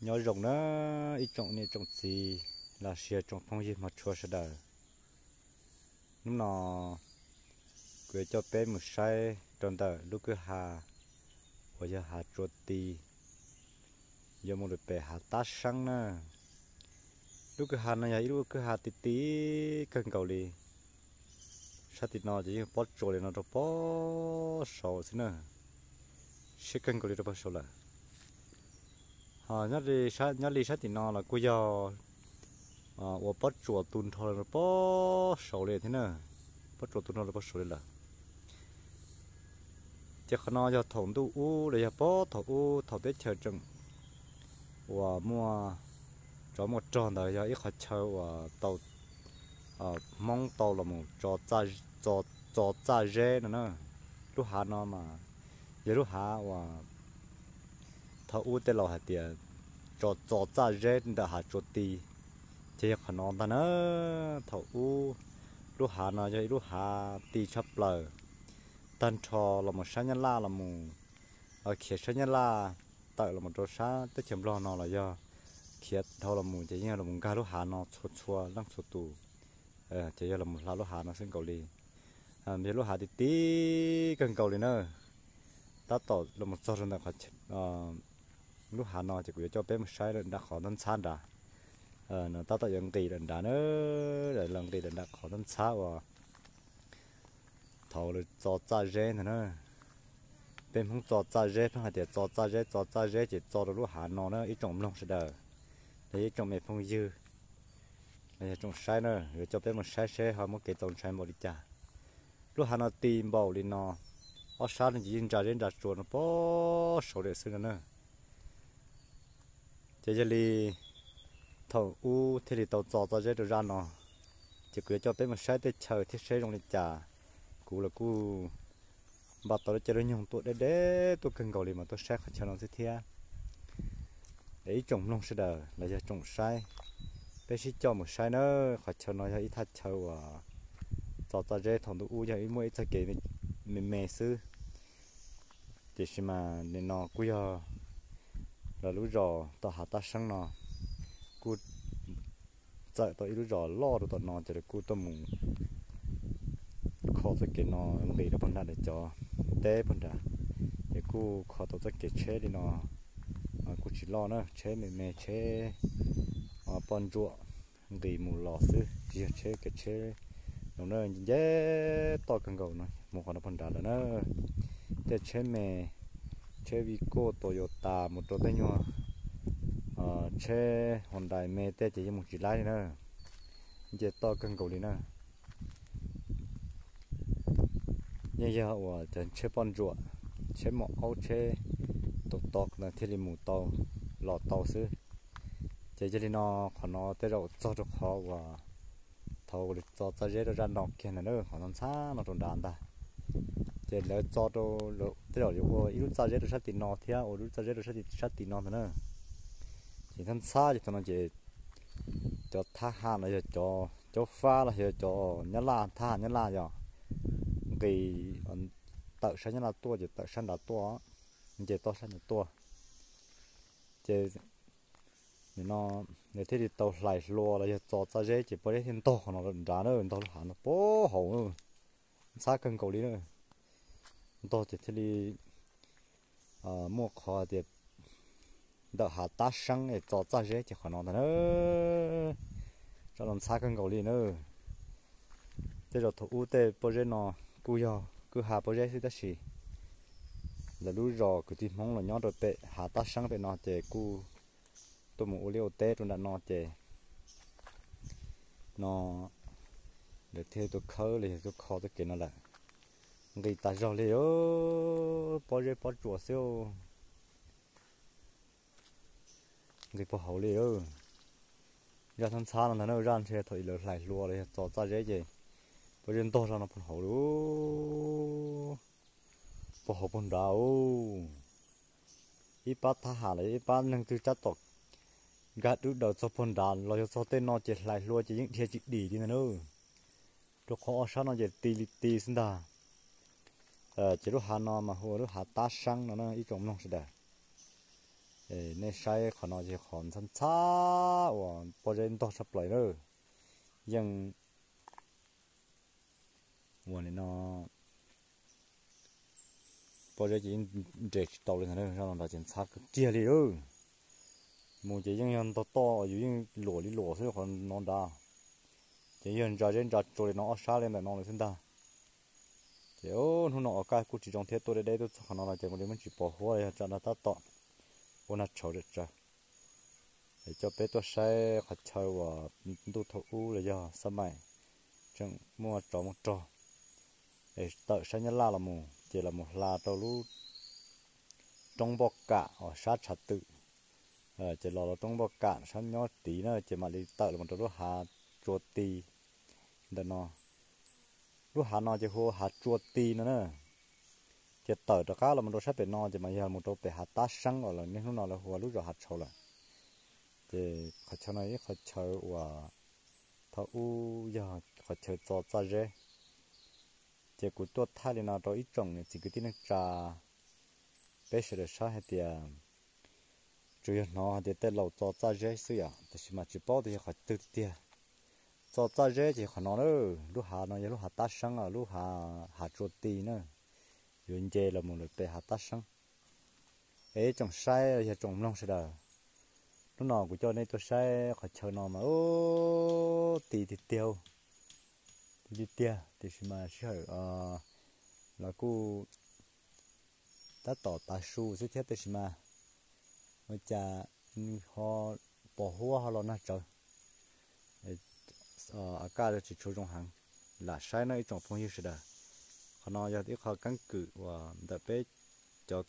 Nyob zoo na ib tsoom niam tsoom txiv los sis tsoom phooj ywg hmov tshua sawv daws. Hnub no kuv yuav coj peb mus saib rau ntawm lub kwj ha uas yog Hav Tsua Ti, yuav mus rau pem Hav Tab Seeb na. Lub kwj ha no yog ib lub kwj ha ti ti kawg nkaus li. Sab tim no ces yeej pob tsuas li no rau pob saud xwb na, siab kawg nkaus li rau pob saud lawm. Ho nyob li sab tim no los kuj yog ua pob tsuas tu nrho rau pob saud li thiab na, pob tsuas tu nrho rau pob saud li lawm. Ces qhov no yog thaum ntuj ub los yog pob thaum ub thaum teb chaws tseem uas muaj tsov muaj rog ntawd yog ib qhov chaw uas tau Hmoob tau los mus txo txaj zeb no na. Lub hav no mas yog lub hav uas thaum ub tej laus hais tias tso txo txaj zeb ntawm Hav Tsua Ti, ces yog qhov no ntag na. Thaum ub lub hav no yog ib lub hav ti tshaj plaws, tag nrho los mus sab Nyab Laj los mus, khiav sab Nyab Laj tawm los mus rau sab teb chaws Nplog no los yog khiav dhau los mus ces yeej los nkag lub hav no txhua txhua leej txhua tus, ces yog los hla lub hav no xwb nkaus li. Yog lub hav ti ti kawg nkaus li na. Tab tom los mus txog rau ntawm lub hav no ces kuv yuav coj peb mus saib lawm nram qhov ntxhab nrad. No tab tom yuav nqis lawm nrad na, los nqis lawm nram qhov ntxhab uas thaum lawv txo txaj zeb ntag na. Peb Hmoob txo txaj zeb, pheej hais tias txo txaj zeb, txo txaj zeb ces txo rau lub hav no na ib tsoom mloog sawv daws, los yog ib tsoom me phooj ywg, los yog tsoom saib na, yuav coj peb mus saib seb ho muaj kev txaus ntshai npaum li cas. Lub hav no ti npaum li no, ob sab no ces yeej ntsa zeb ntsa tsua no pob saud li xwb no na. Ces yog li thaum ub thiaj li tau txo txaj zeb rau zaj no, ces kuv yuav coj peb mus saib tej chaw thiab seb zoo li cas. Kuv los kuj npaj tau lub caij lub nyoog tuaj deb deb tuaj kawg nkaus li mas tuaj saib qhov chaw no xwb thiab. Es ib tsoom mloog sawv daws los yog tsoom saib, peb sib coj mus saib na. Qhov chaw no yog ib thaj chaw uas txo txaj zeb thaum ntuj ub yog ib muaj ib txoj kev me me xwb, tiam sis mas nim no kuj yog lawv lub zos tom Hav Tab Seeb no kuj txawm tau ib lub zos loj rau tom no ces lawv kuj tuaj mus kho txoj kev no nqis rau puag nram cov teb puag nrad. Ces kuj kho tau txoj kev tsheb li no, kuj tsis loj na, tsheb me me, tsheb poj ntsuam nqis mus los xwb, tsis yog tsheb kev tsheb no na. Nce toj kawg nkaus no mus qhov no puag nrad lawm na. Tej tsheb me, tsheb Vigo, Toyota mus rau tej nyuag tsheb Hyundai me tej ces yeej mus tsis laib li na, nce toj kawg nkaus li na. Yeej yog uas cov tsheb poj ntsuam, tsheb maum aub, tsheb tus tod no thiaj li mus tau, los tau xwb. Ces yog li no, qhov no tej zaum txog rau qhov uas thaum lawv txo txaj zeb rau zaj no kiag ntag na, qhov no ntxhab no rau nrad ntag. Ces lawv txo rau, tej zaum yuav ua ib lub txaj zeb rau sab tim no thiab, ua lub txaj zeb rau sab tim no ntag na. Ces ntxhab ntxhab ces thaum no ces cov thab ham los yog cov caub fab los yog cov Nyab Laj, thab ham Nyab Laj yog nqis tawm sab Nyab Laj tuaj ces tawm sab nrad tuaj, nce toj sab nrad tuaj. Ces nim no nws thiaj li tau hlais hlua los yog txo txaj zeb ces pob zeb thiaj ntog qhov no lawm nrad na, ntog lub hav no puag hauv, ntxhab kawg nkaus li na. Ntog ces thiaj li muaj qhov tias ntawm Hav Tab Seeb es txo txaj zeb ces qhov no ntag na. Tso no ntxhab kawg nkaus li na. Tej zaum thaum ub tej pob zeb no kuj yog kwj ha pob zeb xwb tab sis lawv lub zos kwv tij Hmoob los nyob rau pem Hav Tab Seeb pem no ces kuj tuaj mus ua liaj ua teb rau nram no ces no lawv thiaj tuaj khawb los yog tuaj kho txoj kev no lawm. Nqis tas zog li, pob zeb pob tsuas xwb. Nqis puag hauv li. Zaj ntxhab ntxhab no ntag na, zaj ntshe thaum lawv hlais hlua los yog txo txaj zeb ces pob zeb ntog zog no puag hauv li, puag hauv puag nrad. Ib pab thab ham los yog ib pab neeg twg tab tom nkag dub daws txog puag nrad los yog txog tej no ces hlais hlua ces yeej dhia tsis dim li ntag na. Rau qhov ob sab no ces ti li ti xwb ntag. Ces lub hav no mas hu ua lub Hav Tab Seeb no na ib tsoom mloog sawv daws. Nej saib qhov no ces qhov ntxhab ntxhab uas pob zeb ntog tshaj plaws na. Yeej ua li no, pob zeb ces yeej nres tsis tau li ntag, zaj no nrad ces ntxhab kawg kiag li lawm. Mus ces yeej yog ntog toj, yus yeej luam li luam xwb qhov no nrad. Ces yog ntsa zeb ntsa tsua li no ob sab li ntawm no lawm xwb ntag. Ces hnub no ua kaj kuj tsis zoo thiab, tuaj deb deb tuaj txog qhov no los ces ua li muab tsis pov huab los yog tsam no tab tom ua nag tshauv tsawv tsawv. Es coj peb tuaj saib qhov chaw uas ntuj thaum ub los yog xab maim tseem muaj tsov muaj rog, es tawm sab Nyab Laj los mus ces los mus hla rau lub roob Npoj Kam uas sab Tshav Twm. Ces los rau roob Npoj Kam sab nyob tid na ces mam li tawm los rau lub hav Tsua Ti ntawm no. Lub hav no ces hu ua hav Tsua Ti no na. Ces tawm rov qab los rau sab pem no ces mas yog mus rau pem hav Tab Seeb uas niaj hnub no lawv hu ua lub zos Hav Tshauv lawm. Ces qhov chaw no ib qhov chaw uas thaum ub yog qhov chaw txo txaj zeb. Ces kuv tuaj thaij li no rau ib tsoom niam txiv kwv tij neej tsa peb sawv daws saib hais tias, tsuas yog hnov hais tias tej laus txo txaj zeb xwb yom, tiam sis mas tsis paub tias yog qhov twg tiag. Txo txaj zeb ces yog qhov no na, lub hav no yog lub hav Tab Seeb, lub hav Hav Tsua Ti na, yuav nce los mus lawm pem hav Tab Seeb. Es ib tsoom saib los yog tsoom mloog sawv daws, hnub no kuv coj nej tuaj saib qhov chaw no mas ti tiag tiag, ti tiag tiag, tiam sis mas sij hawm los kuj tab tom tav su xwb thiab, tiam sis mas ua cas ho pos huab ho los nag tsawv. A kaj tsis tshua zoo heev, lam saib no ib tsoom phooj ywg sawv daws. Qhov no yog ib qho keeb kwm uas ntawm peb cov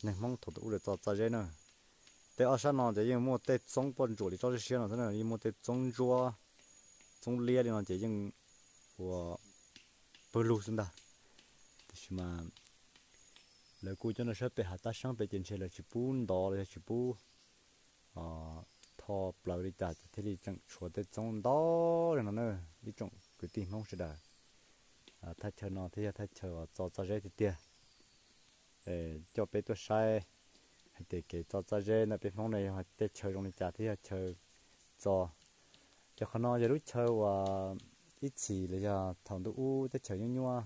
neeg Hmoob thaum ub lawv txo txaj zeb na. Tej ob sab no ces yeej muaj tej txoob poj ntsuam li tsob siab no xwb na, yeej muaj tej txoob ntsuab, txoob liab li no ces yeej ua pawg lug xwb ntag. Tiam sis mas lawv kuj coj nrog saib pem hav Tab Seeb pem ces ntshe lawv tsis pub ntov los yog tsis pub tho plaws li cas ces thiaj li tseem tshuav tej txoob ntau li no na. Ib tsoom kwv tij Hmoob sawv daws, thaj chaw no thiaj yog thaj chaw uas txo txaj zeb tiag tiag. Coj peb tuaj saib hais tias kev txo txaj zeb ntawm peb Hmoob no yog tej chaw zoo li cas thiab yog chaw txo. Ces qhov no yog lub chaw uas ib txhis los yog thaum ntuj ub teb chaws nyuaj nyuaj,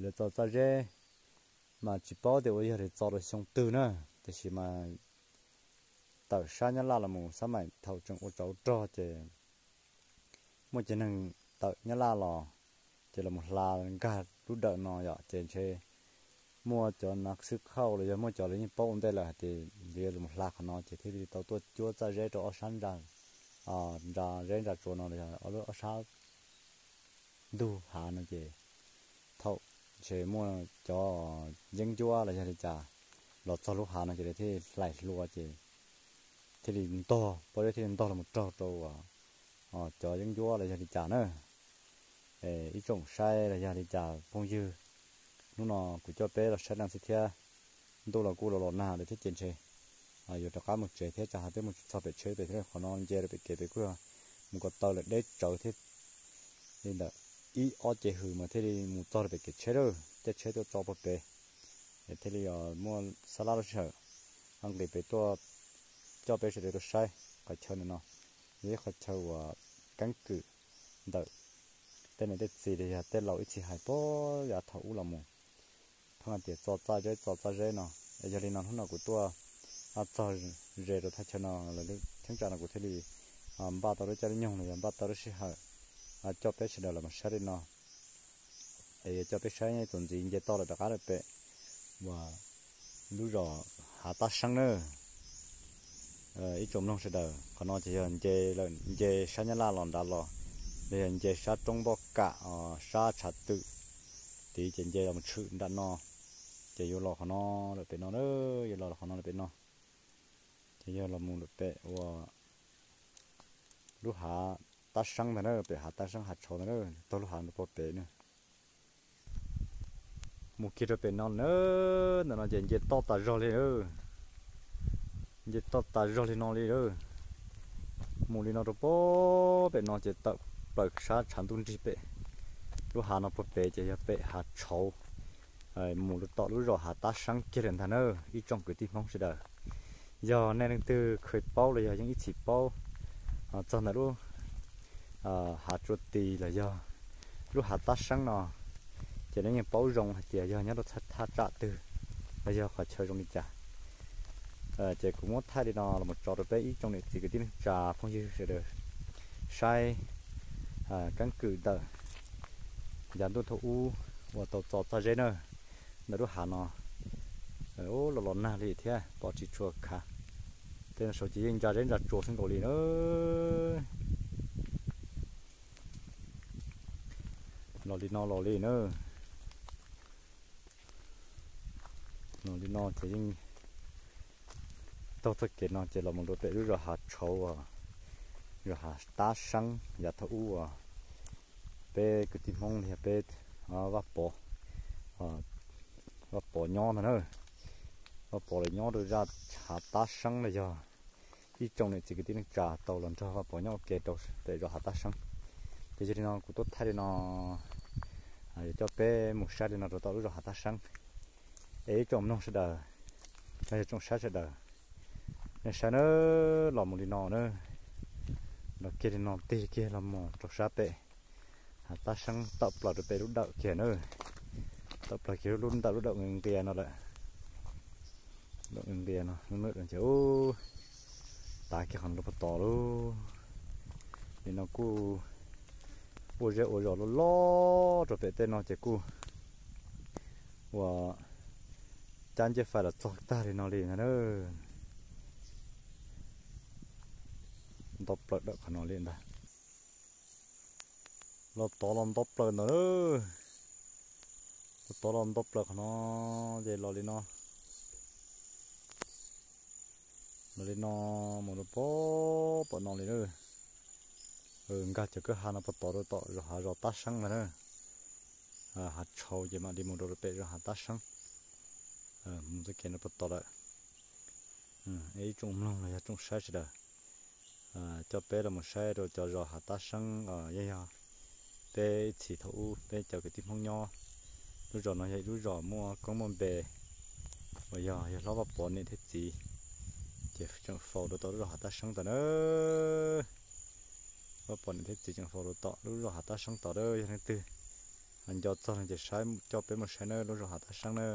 lawv txo txaj zeb, mas tsis paub tias ua yog lawv txo rau xyoo twg na, tiam sis mas tawm sab Nyab Laj los mus xab maim thaum tseem ua tsov rog ces muaj cov neeg tawm Nyab Laj los, ces los mus hla nkag lub dawm no yom, ces ntshe muaj cov nav xwb khauj los yog muaj cov lawv yeej paub ua ntej lawm hais tias yuav los mus hla qhov no ces thiaj li tau tuaj cuab txaj zeb rau ob sab ntsa, ntsa zeb ntsa tsua no los yog ob sab ntug hav no ces thaum ntshe muaj cov yeeb ncuab los yog li cas los txog lub hav no ces lawv thiaj li hlais hlua ces thiaj li ntog, pob zeb thiaj li ntog los mus raug rau cov yeeb ncuab los yog li cas na. Ib tsoom saib los yog li cas phooj ywg, hnub no kuv coj peb los saib no xwb thiab, ntuj los kuj los los nag lawm thiab ces ntshe yuav rov qab mus tsev thiab, tsam ho twb mus tsis txog pem tsheb pem thiab, qhov no nce rau pem kev pem kuj yog mus ko taw lawm deb tsawv thiab. Li ntawm ib ob ce hws mas thiaj li mus txog rau pem kev tsheb lawm, caij tsheb tuaj tso puag pem, es thiaj li muaj sab lab lub sij hawm nqis pem tuaj coj peb sawv daws tuaj saib qhov chaw ntawm no. Yog ib qhov chaw uas keeb kwm ntawm tej niam tej txiv los yog tej laus ib txhis hais puag yav thaum ub los mus, pheej hais tias txo txaj zeb txo txaj zeb no. Es yog li no hnub no kuv tuaj txog ze rau thaj chaw no lawm, cheeb tsam no kuv thiaj li npaj tau lub caij lub nyoog los yog npaj tau lub sij hawm coj peb sawv daws los mus saib li no. Es yuav coj peb saib tus ntxiv nce toj lawm rov qab lawm pem uas lub zos Hav Tab Seeb na. Ib tsoom mloog sawv daws, qhov no ces yog nce lawm nce sab Nyab Laj los nrad los, los yog nce sab roob Npoj Kam sab Tshav Twm tid ces nce los mus tshwm nram no, ces yuav los qhov no lawm pem no, yuav los qhov no lawm pem no. Ces yog los mus lawm pem uas lub Hav Tab Seeb ntag na, pem Hav Tab Seeb Hav Tshauv ntag na, taug lub hav no puag pem na. Mus kiag rau pem no na, ntawm no ces nce toj tas zog li, nce toj tas zog li no li. Mus li no rau puag pem no ces tawm plaws sab tshav ntuj nrig pem. Lub hav no puag pem ces yog pem Hav Tshauv, mus rau tom lub zos Hav Tab Seeb kiag lawm ntag na, ib tsoom kwv tij Hmoob sawv daws. Yog nej leej twg kheev paub los yog yeej ib txhis paub txog ntawm lub hav tsua tis los yog lub hav tab seeb no, ces nej yeej paub zoo hais tias yog nyob rau thaj tsam twg los yog qhov chaw zoo li cas. Ces kuv muab thaij li no los tso rau peb ib tsoom niam txiv kwv tij neej tsa phooj ywg sawv daws saib keeb kwm ntawm yav ntuj thaum ub uas tau txo txaj zeb na, ntawm lub hav no los los nag li thiab pom tsis tshua khav. Tej no saud ces yeej ntsa zeb ntsa tsua xwb nkaus li na. Los li no los li na. Los li no ces yeej taug txoj kev no ces los mus rau pem lub zos Hav Tshauv, zos Hav Tab Seeb yav thaum ub uas peb kwv tij Hmoob los yog peb Vaj Pov, Vaj Pov nyob ntag na. Vaj Pov lawv nyob rau zaj Hav Tab Seeb los yog ib tsoom niam txiv kwv tij neej tsa tau los nrog Vaj Pov nyob ua ke rau pem zos Hav Tab Seeb. Ces yog li no kuv tuaj thaij li no, yog coj peb mus saib li no rau tom lub zos Hav Tab Seeb. Es ib tsoom mloog sawv daws, los yog tsoom saib sawv daws, nej saib na, los mus li no na, los kiag li no tig kiag los mus rau sab pem Hav Tab Seeb tawm plaws rau pem lub dawm kiag na, tawm plaws kiag lub ntawm lub dawm nqia no lawm. Dawm nqia no ces tav kiag qhov no rau puag tod lauj. Li no kuj ua zej ua zos loj loj rau pem tej no ces kuj ua cab ncej fais los txog tag li no li ntag na. Nto plaws dawm qhov no li ntag. Los tod los nto plaws ntawd na. Los tod los nto plaws qhov no, ces los li no, los li no mus rau pem, pem no li na. Nkag cov kwj ha no puag tod rau tom zos Hav zos Tab Seeb ntag na. Hav Tshauv ces mam li mus rau pem zos Hav Tab Seeb. Mus txoj kev no puag tod lawm. Es ib tsoom mloog los yog tsoom saib sawv daws, coj peb los mus saib rau cov zos Hav Tab Seeb, yeej yog peb ib txhis thaum ub peb cov kwv tij Hmoob nyob. Lub zos no yog ib lub zos muaj koob muaj npe uas yog, yog hlob Vaj Pov niam thiab txiv ces tseem faus rau tom lub zos Hav Tab Seeb tod na. Vaj Pov niam thiab txiv tseem faus rau tom lub zos Hav Tab Seeb tod na. Yog leej twg nco txog no ces saib, coj peb mus saib na lub zos Hav Tab Seeb na.